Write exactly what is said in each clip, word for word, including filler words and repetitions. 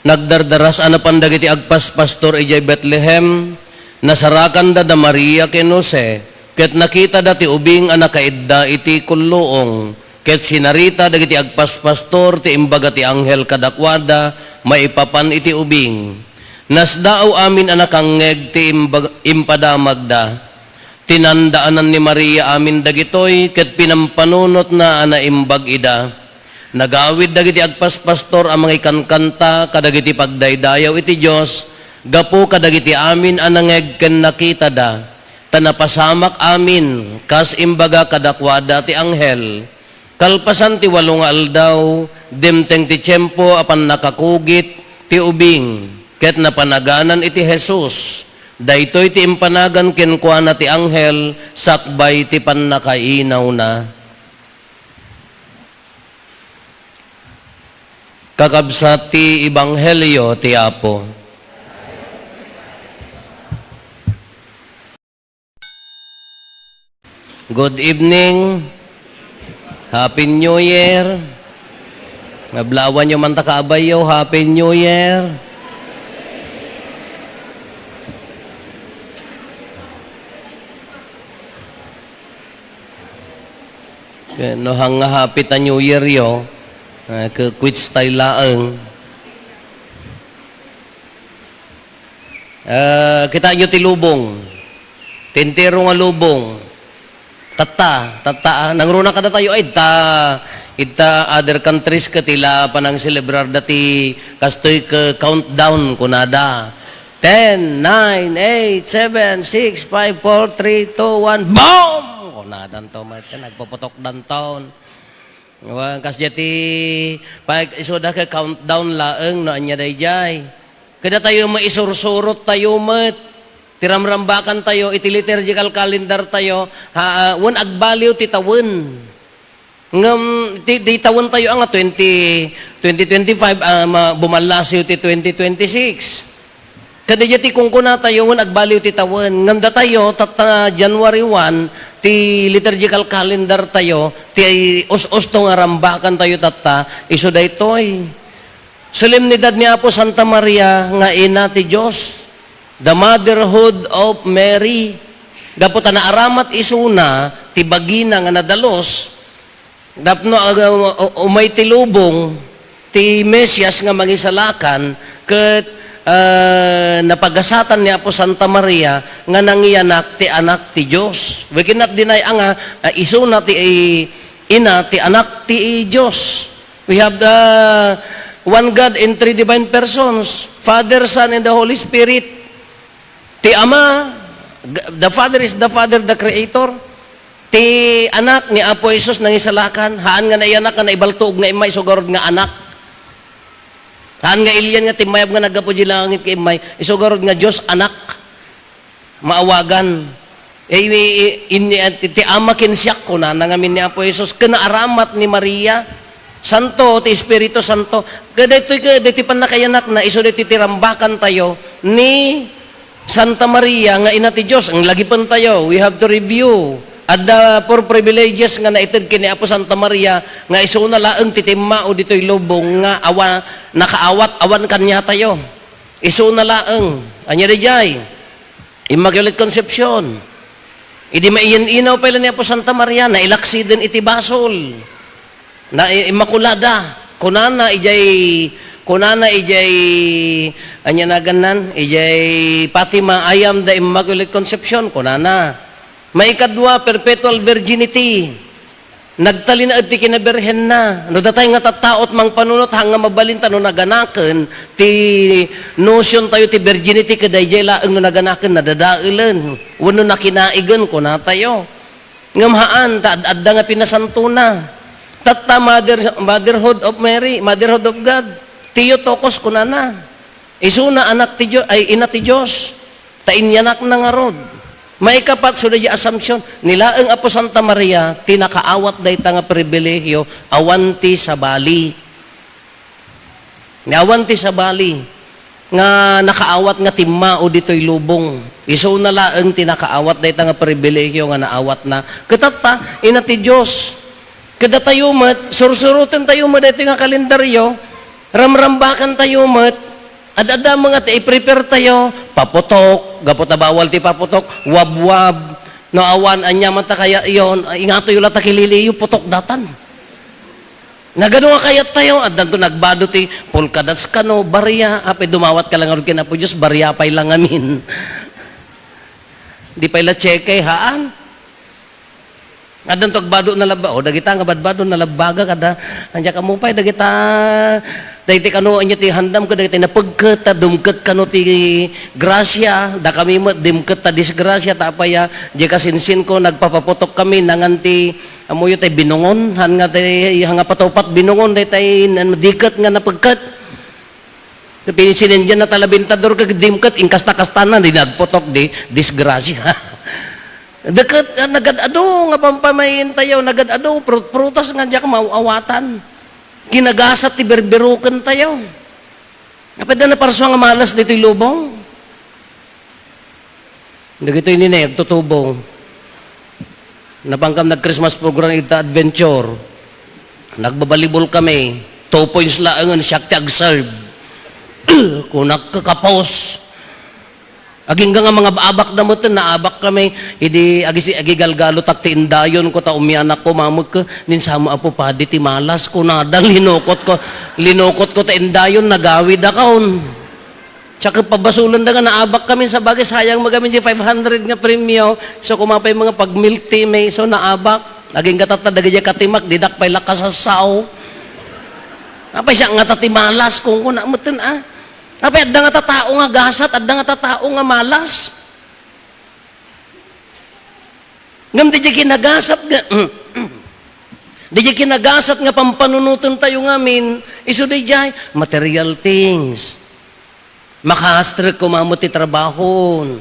Nagdardaras a napan dagiti agpaspastor idiay Betlehem, nasarakanda da Maria ken Jose, ket nakitada ti ubing a nakaidda iti kulluong, ket sinarita dagiti agpaspastor ti imbaga ti anghel kadakuada maipapan iti ubing. Nasdaaw amin a nakangngeg ti imbag-, impadamagda. Tinandaanan ni Maria amin dagitoy ket pinampanunotna a naimbag ida. Nagawid dagiti agpaspastor a mangikankanta kadagiti pagdaydayaw iti Dios gapu kadagiti amin a nangngeg ken nakitada, ta napasamak amin kas imbaga kadakuada ti anghel. Kalpasan ti walo nga aldaw, dimteng ti tiempo a pannakakugit ti ubing, ket napanaganan iti Jesus. Daytoy ti impanagan kenkuana ti anghel sakbay ti pannakainawna. Kakabsat ti ebanghelio ti Apo. Good evening. Happy New Year. Nablawan nyo man ta kaabayyo, Happy New Year. Kaya no hang nga happy ta New Year yo, eh, ke-, quits tayo laeng. Ah, kitaan nyo ti lubong. Ti entero nga lubong. Tatta, tatta, ah. Nangruna kada tayo, ay, ta, ita other countries ket ila panangselebrar da ti kastoy ke countdown, kunada. Ten, nine, eight, seven, six, five, four, three, two, one, boom! Kunadanto, met, nagpuputokdanton. Wa, kas diay ti, pag isuda ke countdown laeng no ania daydiay. Kada tayo maisursurot tayo met. Ti ramrambakan tayo, iti liturgical calendar tayo, ha, ah, wen agbaliw ti tawen. Ngem ti, di tawen tayo, ah, nga twenty, twenty twenty-five, ah, ma-, bumallasiw ti twenty twenty-six. Kadaydiay ti kunkunatayo, wen agbaliw ti tawen. Ngem datayo, tatta January one, ti liturgical calendar tayo, ti us-usto nga rambakan tayo tatta, isu daytoy. Solemnidad ni Apo Santa Maria nga Ina ti Dios, the Motherhood of Mary. Gapu ta naaramat isuna ti bagina nga nadalus, tapno, ah, u-, umay ti lubong ti Mesias nga mangisalakan, ket, ah, napagasatan ni Apo Santa Maria nga nangiyanak ti Anak ti Dios. We cannot deny, ah, nga, ah, isuna ti, i-, ina ti Anak ti Dios. We have the one God in three divine persons, Father, Son, and the Holy Spirit. Ti Ama, the Father is the Father, the Creator. Ti Anak ni Apo Jesus nangisalakan, haan nga naiyanak nga naibaltuog nga immay, isu garud nga anak. Haan nga ilian nga timmayab nga naggapu di langit nga immay, isu garud nga Dios Anak. Maawagan. Eh, i-, i-, in-, ti, ti Ama ken siak, kunana ngamin ni Apo Jesus, ken naaramat ni Maria. Santo, ti Espiritu Santo. Kadaytoy, kadaytoy pannakayanakna, isu daytoy ti rambakan tayo ni Santa Maria nga Ina ti Dios. Ang lagipen tayo, we have to review. Adda four privileges nga naited ken ni Apo Santa Maria nga isuna laeng ti timmao ditoy lubong nga awa, nakaawat awan kaniatayo. Isuna laeng. Ania daydiay? Immaculate Conception. Idi main-inaw pay la ni Apo Santa Maria, nailaksiden iti basol. Na, i-, Immaculada. Kunana idiay, kunana idiay, ania nagannan? Idiay Fatima, "I am the Immaculate Conception," kunana. Maikadua, perpetual virginity. Nagtalinaed ti kinabirhenna. No datay nga tattaot mangpanunot, haan nga mabalin ta no naganaken, ti notion tayo ti virginity, kadaydiay laeng no naganaken, nadadaelen. Wenno nakinaigen, kunatayo. Ngem haan, ta ad-adda nga pinasantona. Tatta, mother, motherhood of Mary, motherhood of God. Theotokos, kunana. Isuna anak ti Dios, ay, ina ti Dios, ta inyanakna ngarud. Maikapat, isu daydiay Assumption, ni laeng Apo Santa Maria, ti nakaawat dayta nga pribilehiyo, awan ti sabali. Ni awan ti sabali, nga nakaawat nga timmao ditoy lubong. Isuna laeng ti nakaawat dayta nga pribilehiyo nga naawatna. Ket tatta, ina ti Dios. Kadatayo met, sursuroten tayo met daytoy nga kalendaryo, ramrambakan tayo met, Ad-adda met nga ti i-prepare tayo, paputok, gapu ta bawal ti paputok, wabwab, no awan, ania man ta kaya yon, ingatoyo la ta kililiyo, putok datan. Nagano nga kayat tayo, addanto nagbado ti polka dots kano, barya, apay dumawat ka lang ngarud ken Apo Dios, barya pay lang amin. Di pay la tseke, haan? Addanto agbado na labba-, o, dagita nga badbado na labbaga kada, ania kamo pay, dagita, dagiti kano, ania ti handam ko, dagiti napegket, ta dumket kano ti grasya, dakami met, dimket ta disgrasya, ta apay, a, di kasinsin ko, nagpapaputok kami, nangan ti, amoyo tay binungon, han nga tay, han nga patupat binungon, daytay, nan-, diket nga napegket. Pinsinindian na talabintador ka dimket, inkasta-kastana, di nagputok, di, disgrasya. Deket, ah, nagad-adu nga pampamayin tayo, nagad-adu, prut-, prutas nga diak maaw-awatan. Kinagasat ti berberuken tayo. Apay da naparsua nga malas ditoy lubong? Dagitoy nini, agtutubong. Napankam nag-Christmas program ita adventure. Nagbabalibol kami. Two points laengen, siak ti agserve. Kunak kakapos. Agingga nga mga abak da met, naabak kami. Idi agis-, agigalgalo tak ti indayon ko, ta umianak ko, mameg ko, "Ninsamo, Apo Padi, ti malas," kunada, linukot ko. Linukot ko ta indayon, nagawid akon. Siak ket pabasolenda nga naabak kami, sabagay, sayang met amin ti five hundred nga premyo. So, kumapay mga pag-milk tea, may isu naabak. Agingga tatta, dagiti katimak, didak pay la kasassao. Apay siak nga ta ti malas, kunkuna metten, a. Apay adda nga ta tao nga gasat, adda nga ta tao nga malas. Ngem diay kinagasat nga, diay kinagasat nga pampanunoten tayo ngamin, isu daydiay, material things. Makastrek koma met ti trabahon.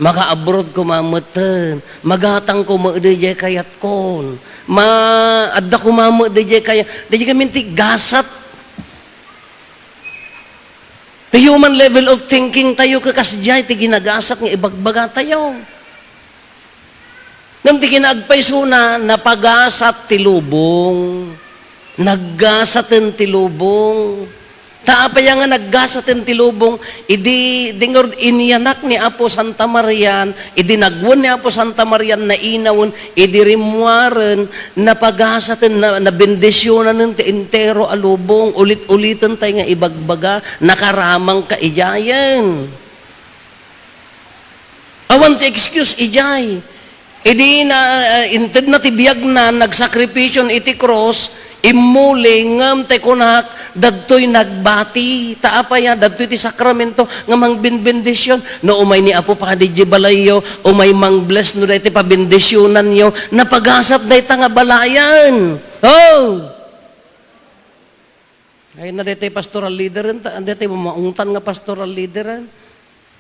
Maka-abroad koma metten. Magatang koma daydiay kayatkon. Ma-, adda koma met daydiay kaya-, daydiay ngamin ti gasat. Ti human level of thinking tayo, ket kasdiay ti ginagasat nga ibagbaga tayo. Ngem ti kinaagpaysona, napagasat ti lubong. Naggasaten ti lubong. Ta apay nga naggasaten ti lubong, idi, idi ngarud inyanak ni Apo Santa Marian, idi nagwen ni Apo Santa Marian, nainawen, idi rimmuaren, napagasaten, na, nabendisionanen ti entero a lubong, ulit-uliten tayo nga ibagbaga, nakaramang ka idiayen. Awan ti excuse idiay. Idi na, ah, intedna ti biagna, nagsakripisyon iti krus, immuli, ngem ti kunak, dagtoy nagbati. Ta apay a, dagtoy ti sakramento nga mangbinbendisyon. No umay ni Apo Padi diay balayyo, umay mangbless no daytoy pabendisyonanyo, napagasat dayta nga balayan. Oh! Ay, na daytoy pastoral leaderen, ta, daytoy maungtan nga pastoral leaderen.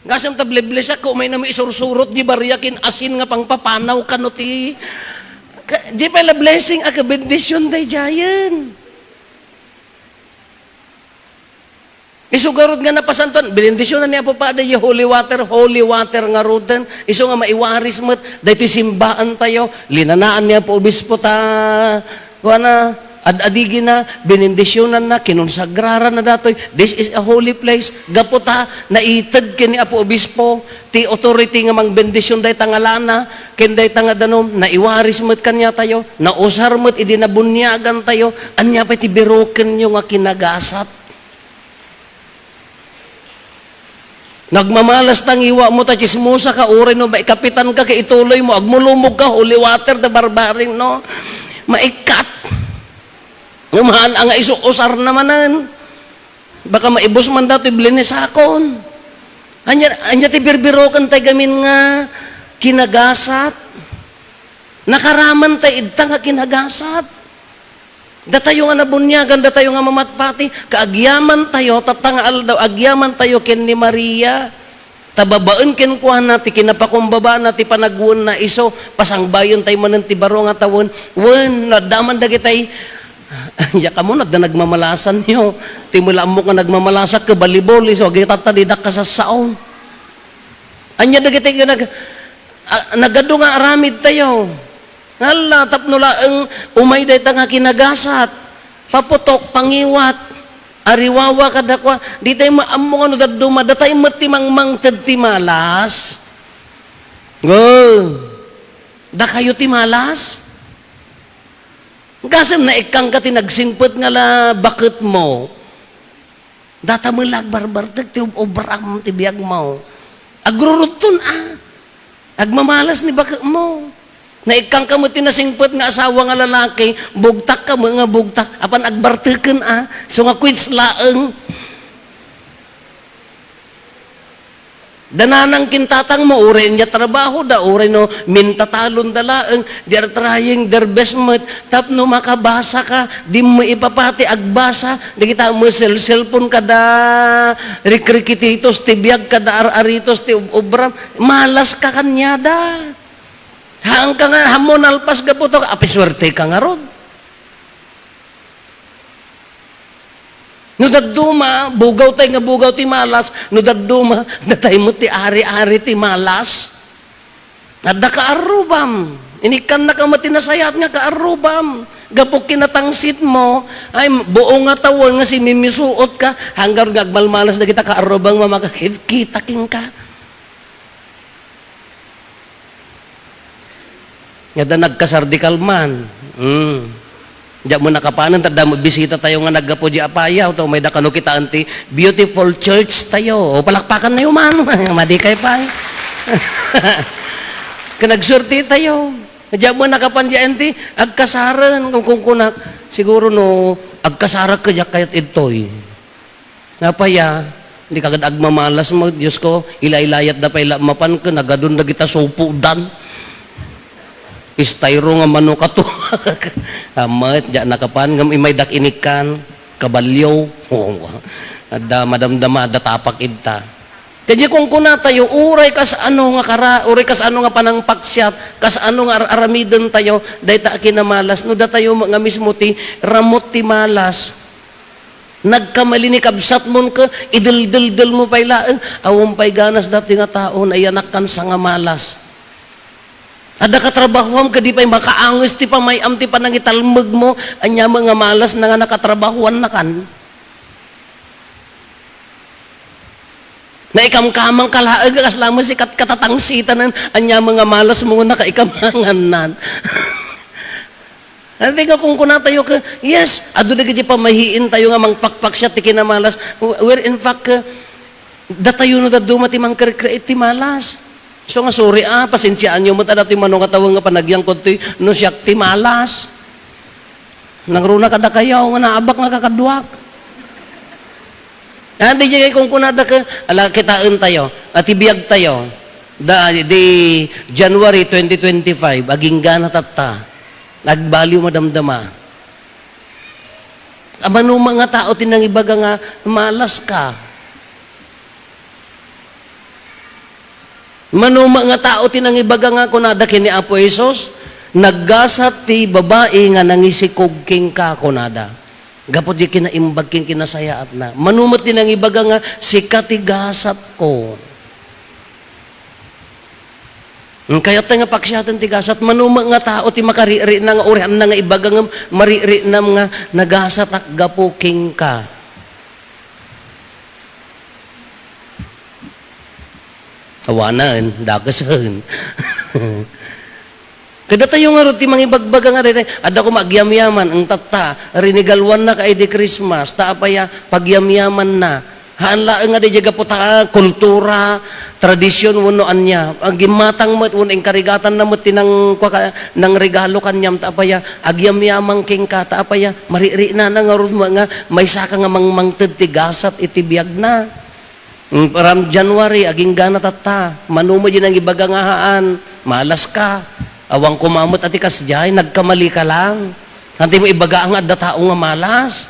Gasem ta bleblesak, umayna met isursurot diay baria ken asin nga pangpapanaw kano ti, ka, diay pay la blessing a kabendision daydiayen. Isu garud nga napasantuan, benendisionan ni Apo Padi, holy water, holy water ngaruden. Isu nga maiwaris met, daytoy simbaan tayo, linanaan ni Apo Obispo ta, kuana, ad-adigina, benendisionanna, kinonsagrarana datoy. This is a holy place. Gapu ta, naited ken ni Apo Obispo ti authority nga mangbendision dayta nga lana, ken dayta nga danum, naiwaris met kaniatayo, nausar met idi nabuniagantayo, ania pay ti birokenyo nga kinagasat? Nagmamalas ta ngiwatmo ta tsismosa ka, uray no maikapitan ka, ket ituloy mo, agmulumog ka, holy water ta barbaring, no? Maikkat. Ngem haan a nga isu, usar na manen. Baka maibus man datoy blenesakon. Ania, ania ti birbiroken tay gamin nga kinagasat? Nakaraman tay idta nga kinagasat. Datayo nga nabuniagan, datayo nga mamatpati, kaagyaman tayo, tatta nga aldaw, agyaman tayo ken ni Maria. Ta babaen kenkuana ti kinapakumbabana ti panagwenna isu, pasangbayen tay manen ti baro nga tawen. Wen, no adda man dagitay, ya kamo, adda nagmamalasanyo. Ti mula ammok nga nagmamalasak, kabalibol, isu, agitatta, didak kasassaon. Ania dagiti nga nag-, a, nagadu nga aramid tayo? Ngala, tapno laeng umay dayta nga kinagasat, paputok, pangiwat. Ariwawa kadakuada, ditay maammo nga no dadduma, datay met ti mangmangted ti malas. Go. Dakayo ti malas? Gasem naikkangka ti nagsingpet nga la baketmo. Data met la agbarbartek ti ub-, ubram ti biagmo. Agrurudton a. Agmamalas ni baketmo. Naikkangka met ti nasingpet nga asawa nga lalaki, bugtakka met nga bugtak. Apan agbarteken a. So nga quits laeng. Dananang kintatangmo, uray ania trabahoda, uray no mintatalonda laeng, they are trying their best met tapno makabasaka, dimmo ipapati agbasa, dagita met cellphone kada rikrikititos ti biag, kada ar-aritos ti ub-, ubram, malaska kaniada. Haanka nga, hammo nalpas gapu ta, apay suerteka ngarud. No dadduma, bugawtay nga bugaw ti malas, no dadduma, datay met ti ari-ari ti malas. Adda kaarrubam. Inikkannaka met ti nasayaat nga kaarrubam. Gapu kinatangsitmo, ay, buo nga tawen nga simimisuotka, hanggar nga agmalmalas dagita kaarrubam nga makakit-, kita kenka. Nga adda nagkasardikal man. Mm. Diak met nakapanen, ta adda met bisita tayo nga naggapu di Apayao, ta umayda kano kitaen ti beautiful church tayo. O, palakpakanyo man. Madi kay pay. Ket nagsuerti tayo. Diak met nakapan diay ti agkasaren, kun-, kunkunak, siguro no agkasarak ket diak kayat idtoy. Apay a, di kagad agmamalas met, Diosko, ilaylayatda pay la mapan ken nagadun dagita supodan. Estayro nga mano kato. Amet, diak nakapan, ngem imaydak inikkan, kabalio. Adda madamdama, adda tapak idta. Kadi kunkunatayo, uray kas-ano nga kara-, uray kas-ano nga panangpaksiat, kas-ano nga ar-, aramidentayo, dayta a kinamalas, no datayo nga mismo ti ramut ti malas. Nagkamali ni kabsatmon ket ideldeldelmo pay laeng, awan pay ganas datoy nga tao, nayanakkan sa nga malas. Adda katrabahuam ket di pay makaanges ti pamay-am ti panangitalmegmo, ania met nga malasna nga nakatrabahuannakan? Naikamkamangka laeng, kasla met sikat katatangsitan, ania met nga malasmo nga nakaikamangannan? Ania ti nga kunkunatayo ket, yes, adu dagiti pamahiintayo nga mangpakpaksiat ti kinamalas. Where in fact, ket, datayo no dadduma ti mangkre-create ti malas. So nga, sorry a, pasensiaanyo met a datoy mano nga tawen nga panagyangkod toy no siak ti malas. Nangruna kadakayo nga naabak nga kakaduak. Ah, di jay kunkunada ket, ala, kitaentayo, a, ti biagtayo. Da, di January twenty twenty-five, aginggana tatta. Agbaliw madamdama. A, mano met nga tao ti nangibaga nga malas ka? Mano met nga tao ti nangibaga nga kunada ken ni Apo Jesus, "Naggasat ti babai nga nangisikog kenka," kunada. Gapu ti kinaimbag ken kinasayaatna. Mano met ti nangibaga nga, "Sika ti gasatko." Hmm, kayat nga paksiaten ti gasat. Mano met nga tao ti makarikrik na nga urianna nga ibaga ngem marikrik nam nga nagasatak gapu kenka. Awanen, dakesen. Kadatayo ngarud ti mangibagbaga nga daytoy, adda koma agyamyaman, eng tatta, rinigaluannak a idi Christmas, ta apay a, pagyamyamanna. Haan laeng nga daydiay gapu ta, ah, kultura, tradisyon, wenno ania. Agimmatang met, wenno inkarigatanna met ti nang-, kua ka-, nangregalo kaniam, ta apay a, agyamyaman kenka, ta apay a, marikrik na, na ngarud met nga, maysaka nga mangmangted ti gasat iti biagna. Mm, from January, aginggana tatta. Mano met diay nangibaga nga haan, malas ka. Awan koma met a ti kasdiay, nagkamali ka lang. Haan ti mo ibaga nga adda tao nga malas.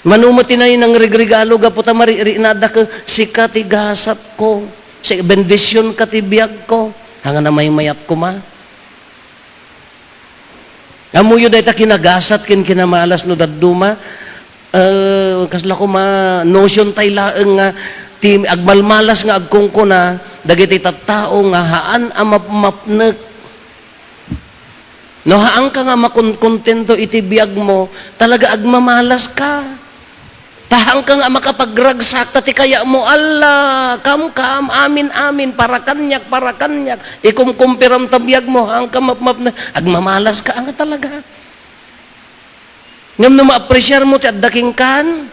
Mano met ti nangregregalo gapu ta marikrik na adda ket, "Sika ti gasatko. Si-, bendision ka ti biagko." Haan nga namaymayat koma. Ammoyo dayta kinagasat ken kinamalas no dadduma, eh, kasla koma notion tay laeng nga ti agmalmalas nga agkunkuna dagiti tattao nga haan a mapmapnek. No haanka nga makonkontento iti biagmo, talaga agmamalas ka. Ta haanka nga makapagragsak, ta ti kayatmo, "Alla, kam, kam, amin, amin, para kaniak, para kaniak." Ikumkumpiram ta biagmo, haanka mapmapna, agmamalas ka nga talaga. Ngem no maapresiar mo ti adda kenkan,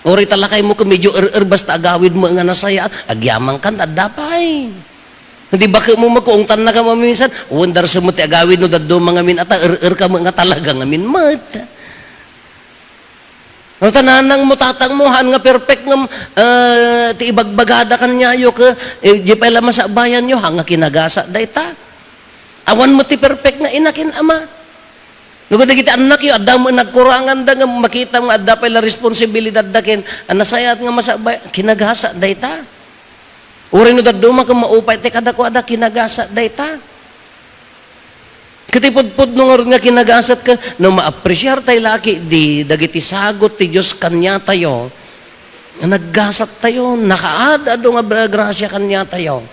uray talakay mo ket medyo er-er basta agawid mo nga nasayaat, agyamankan, adda pay. Di ba ket mo makuongtanna ka maminsan, wen darasem mo ti agawid no dadduma ngamin ata, er-er ka met nga talaga ngamin met. No ta nanang mo, tatang mo, haan nga perfect ngem, eh, ti ibagbagada kaniayo ket, eh, di pay la masabayanyo, haan nga kinagasat dayta. Awan met ti perfect nga ina ken ama. No dagiti annakyo, adda met nagkuranganda nga makita nga adda pay la responsibilidadda ken a nasayaat nga masabay, kinagasat dayta. Uray no dadduma ket maupay ti kadakuada, kinagasat dayta. Ket ipudpudno ngarud nga kinagasat ket no maapresiar tay la ketdi dagiti sagut ti Dios kaniatayo, naggasat tayo, nakaad-adu nga bra-, grasia kaniatayo.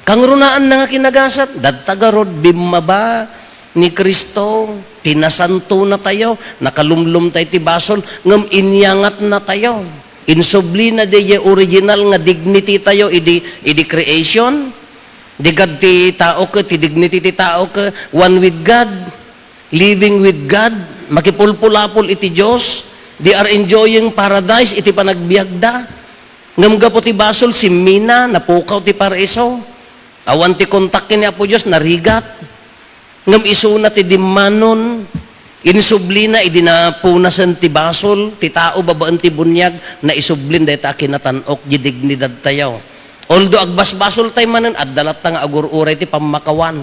Kangrunaanna nga kinagasat, dayta garud bimmaba ni Cristo, pinasanto na tayo, nakalumlom tayo ti basol, ngem inyangat na tayo. Insubli na diay original nga dignity tayo idi, idi creation. Di gad ti tao ket, ti dignity ti tao ket, one with God, living with God, makipulpulapol iti Dios. They are enjoying paradise iti panagbiagda. Ngem gapu ti basol, simmina, napukaw ti paraiso. Awan ti kontak ken ni Apo Dios, narigat. Ngem isuna ti dimmanon, insublina idi napunasen ti basol, ti tao babaen ti buniag, naisublin dayta a kinatan-ok, di dignidad tayo. Although agbasbasol tay manen, adda latta nga agur-uray ti pammakawan.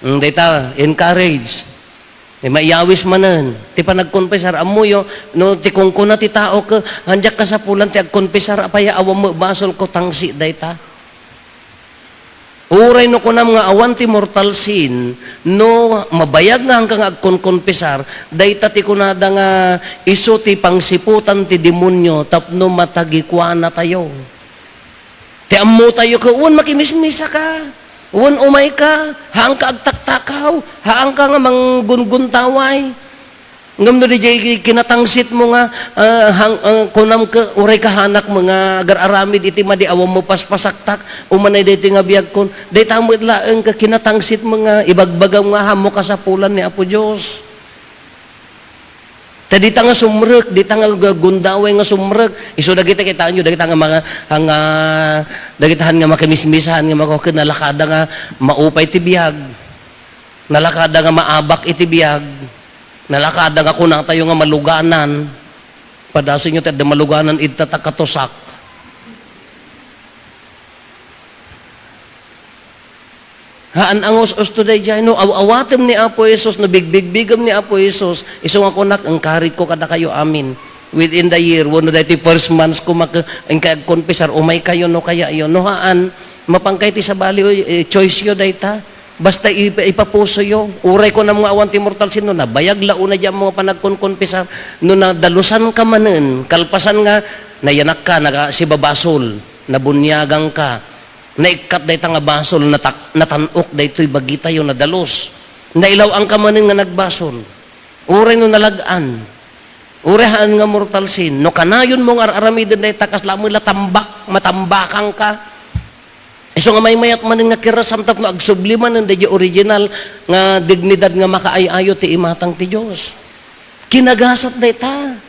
Mm, dayta, encourage. Ti maiyawis manen, ti panagkonfesar, ammoyo, no ti kunkuna ti tao, ke, "Haan diak kasapulan ti agkonfesar, apay a awan met basol ko, tangsit dayta." Uray no kunam nga awan ti mortal sin, no mabayag nga haanka nga agkonkonfesar, dayta ti kunada nga isu ti pangsiputan ti demonio tapno matagikuana tayo. Ti ammo tayo ket, wen makimismisa ka, wen umay ka, haanka agtaktakaw, haanka nga manggunguntaway. Ngem no diay kinatangsit mo nga, ah, hang-, ah, kunam ket, uray ka haanak mo nga agar-aramid iti madi, awan mo paspasaktak, umanay daytoy nga biagkon. Dayta met laeng ket kinatangsit mo nga ibagbagam nga haan mo kasapulan ni Apo Dios. Ta dita nga sumrek, dita nga ga-, gundaway nga sumrek. Isu dagita, kitaenyo, dagita nga mga, nga, dagita han nga makimismisahan nga maka-, ket nalakada nga maupay ti biag. Nalakada nga maabak iti biag. Nalakada nga kunatayo nga maluganan. Padasenyo ti adda maluganan, idta ta katusak. Haan a ngus-usto daydiay, no aw-awatem ni Apo Jesus, no bigbigbigem ni Apo Jesus, isu nga kunak, encourage ko kadakayo amin. Within the year, wenno daytoy first months ko mak-, inkay agkonfesar, umay kayo no kayayo. No haan, mapankay ti sabali, oy, eh, choice yo dayta. Basta ipa-, ipapuso yo. Uray kunam nga awan ti mortal sin, no nabayag la unay diay ammo nga panagkonkonfesar, no nadalusan ka manen, kalpasan nga nayanak ka, naga-, sibabasol, nabuniagan ka, naikkat dayta nga basol, natak-, natan-ok daytoy bagitayo, nadalus. Nailaw-an ka manen nga nagbasol. Uray no nalag-an. Uray haan nga mortal sin. No kanayon mo nga ar-aramiden dayta, kasla met la tambak, matambakan ka. Isu nga maymayat manen nga kirasam tapno agsubli manen daydiay original nga dignidad nga makaay-ayo ti imatang ti Dios. Kinagasat dayta.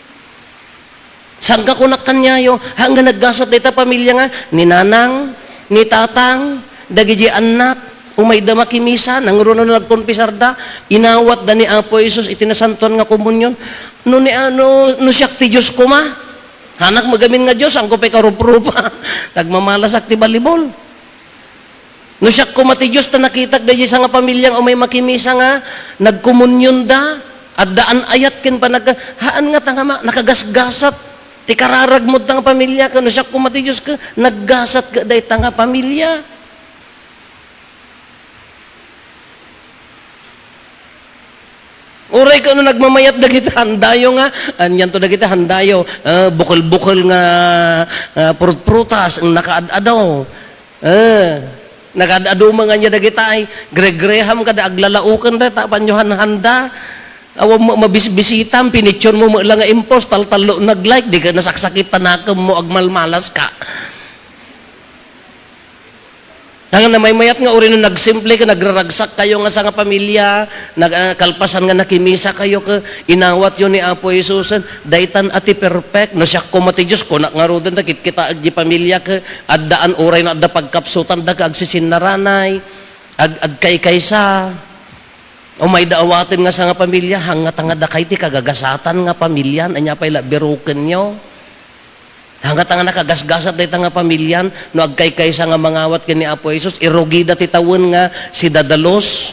Saan ka kunak kaniayo, haan nga naggasat dayta pamilia nga ni nanang, ni tatang, dagiti annak, umayda makimisa, nangruna no nagkonfesarda, inawatda ni Apo Jesus iti nasantoan nga komunion. No ni, no, no siak ti Dios koma, haanak met gamin nga Dios, haanko pay karuprupa, ta agmamalasak ti balibol. No siak koma ti Dios, ta nakitak daydiay sanga pamilia nga umay makimisa nga nagkomunionda, adda an-ayat ken panagka-, haan nga ta nga ma-, nakagasgasat ti kararagmo ta nga pamilia, ken no siak koma ti Dios, ket naggasat ket dayta nga pamilia. Uray ket no nagmamayat dagiti handayo nga, anianto dagiti handayo, eh, bukel-bukel nga, ah, prut-prutas, ang nakaad-adaw. Eh, Nagad-aduma nga niya dagita ay gregream kada aglalaoken da, ta panyo hanhanda. Awan mo mabisbisitam, pinicture mo met la nga impulse, taltallo nag-like, di ka nasaksakit ta nakem mo, agmalmalas ka. Ang namaymayat nga uri no nagsimple ka, nagraragsak kayo nga sa nga pamilya, nag-, ah, kalpasan nga nakimisa kayo ka, inawat yo ni Apo Jesus, daytan a ti perfect, no siak koma ti Diyos, kunak nga ruden, ta kitkitaek di pamilya ka, addaan uray no adda pagkapsutan da ka agsisinnaranay, ag-, agkaykaysa. O mayda awaten nga sa nga pamilya, hangngata nga dakay ti kagagasatan nga pamilyan, anya pay la birukenyo. Hangngata nga nakagasgasat dayta nga pamilyan, no agkaykaysa nga mangawat ken ni Apo Jesus, irugida ti tawen nga sidadalus.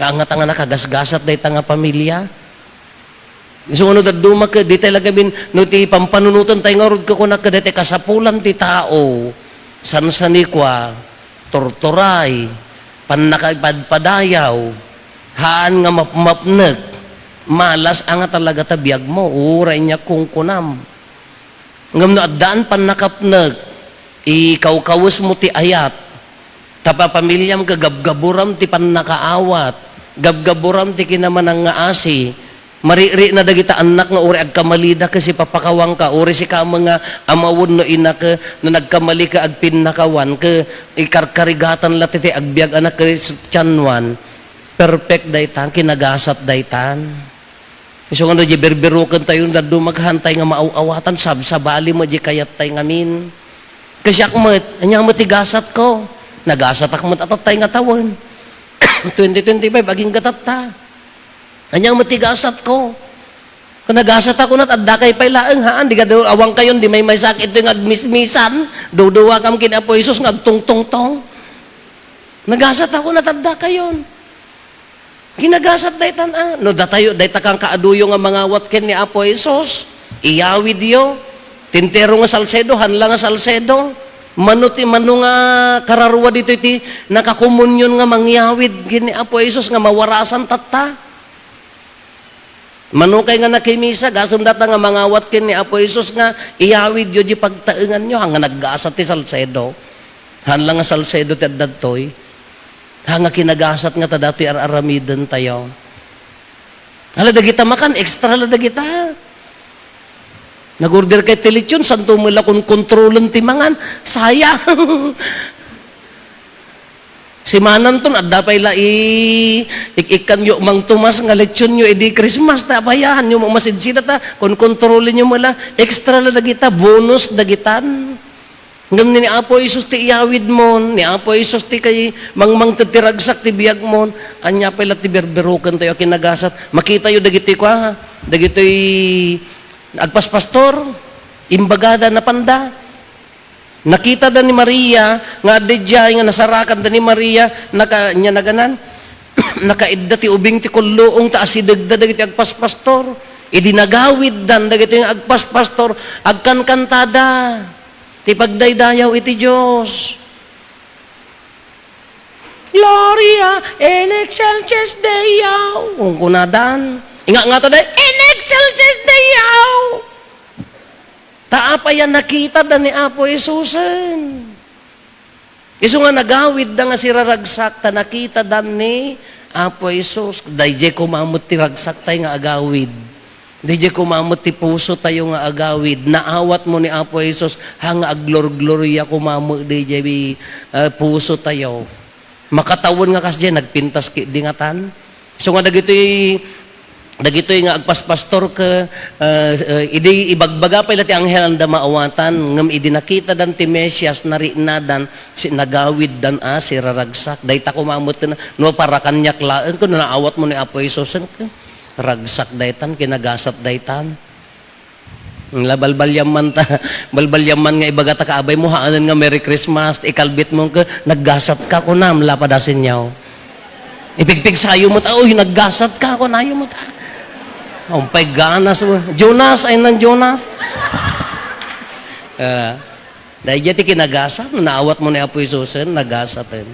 Nga hangngata nga nakagasgasat dayta nga pamilya. Isu nga no dadduma ket, ditay la gamin, no ti pampanunoten tay ngarud, kukunak ket, daytay kasapulan ti tao, sansanikua, torturay, pannakaipadpadayaw, haan nga mapmapnek, malas a nga talaga ta biag mo, uray nia kunkunam. Ngem no addaan pannakapnek, ikawkawes mo ti ayat, ta papamiliam ket gabgaburam ti pannakaawat, gabgaburam ti kinamanangngaasi, marikrik na dagita annak nga uray agkamalida ket sipapakawanka, uray sika met nga ama wenno ina ket no nagkamali ket agpinnakawan ket ikarkarigatan la ti, ti agbiag a nakristianoan, perfect daytan, kinagasat daytan. Isu nga no, di birbirukentayo, dadduma ket haantay nga maaw-awatan, sabsabali met di kayattay ngamin. Ket siak met, ania met ti gasatko? Nagasatak met a tattay nga tawen. Twenty twenty-five, agingga tatta. Ania met ti gasatko? Kung nagasatak kunat, addakay pay laeng, haan, di ka daw, awan kayon, di maymaysak, itoy nga agmismisan, duduwakam ken Apo Jesus nga agtungtungtong. Nagasatak kunat, addakayon. Kinagasat daytan a. No datayo, dayta kan kaaduyo nga mangawat ken ni Apo Jesus, iyawidyo. Ti entero nga Salcedo, haan la nga Salcedo. Mano ti, mano nga kararua ditoy ti nakakomunion nga mangyawid ken ni Apo Jesus nga mawarasan tatta? Mano kay nga nakimisa, gasem data nga mangawat ken ni Apo Jesus nga iyawidyo di pagtaenganyo, haan nga naggasat ti Salcedo. Haan la nga Salcedo ti adda ditoy. Haan nga kinagasat nga ta datoy ar-aramidentayo. Hala, dagita makan, extra la dagita. Nag-order kay ti lechon, santo met la kon kontrolen ti mangan. Sayang. Simananton, adda pay la i-, ik-, ikkanyo Mang Tomas nga lechonyo idi Christmas, ta apayahanyo mo masidsidat, ta kon kontrolenyo met la, extra la dagita, bonus dagitan. Ngem ni Apo Jesus ti iyawidmon, ni Apo Jesus ti kay mangmangted ti ragsak ti biagmon, ania pay la ti birbirukentayo a kinagasat. Makitayo dagitoy kua, dagitoy agpaspastor, imbagada napanda. Nakitada ni Maria nga adda idiay nga nasarakanda ni Maria, naka-, nia naganan, nakaidda ti ubing ti kulluong ta asidegda dagiti agpaspastor. Idi nagawiddan dagitoy nga agpaspastor, agkankantada ti pagdaydayaw iti Dios. "Gloria in excelsis Deo," kunkunadan. Inga nga to, day, "In excelsis Deo." Ta apay a nakitada ni Apo Jesusen. Isu nga nagawidda nga siraragsak, ta nakitada ni Apo Jesus. Daydiay koma met ti ragsaktay nga agawid. Daydiay koma met ti pusotayo nga agawid. Naawatmo ni Apo Jesus, ha, nga aglorgloria koma met daydiay, ah, pusotayo. Makatawen nga kasdiay, nagpintas ketdi ngatan. Isu nga dagitoy, dagitoy nga agpaspastor ket, ah, ah, idi ibagbaga pay la ti anghelanda maawatan, ngem idi nakitadan ti Mesias, nariknadan, si-, nagawiddan a siraragsak. Dayta koma met no, no para kaniak laeng, ken no naawatmo ni Apo Jesusen, ken ragsak daytan, kinagasat daytan. La, balbaliam man ta, balbaliam man nga ibagata ka abaymo, haanen nga Merry Christmas, ikalbitmo ket, "Naggasatka," kunam, lapad a senior. Ipigpigsayo met, "Uy, naggasatka," kunayo met. Umpay ganas, Jonas, ay nan Jonas. Ah, daydiay ti kinagasat, naawatmo ni Apo Jesusen, nagasaten.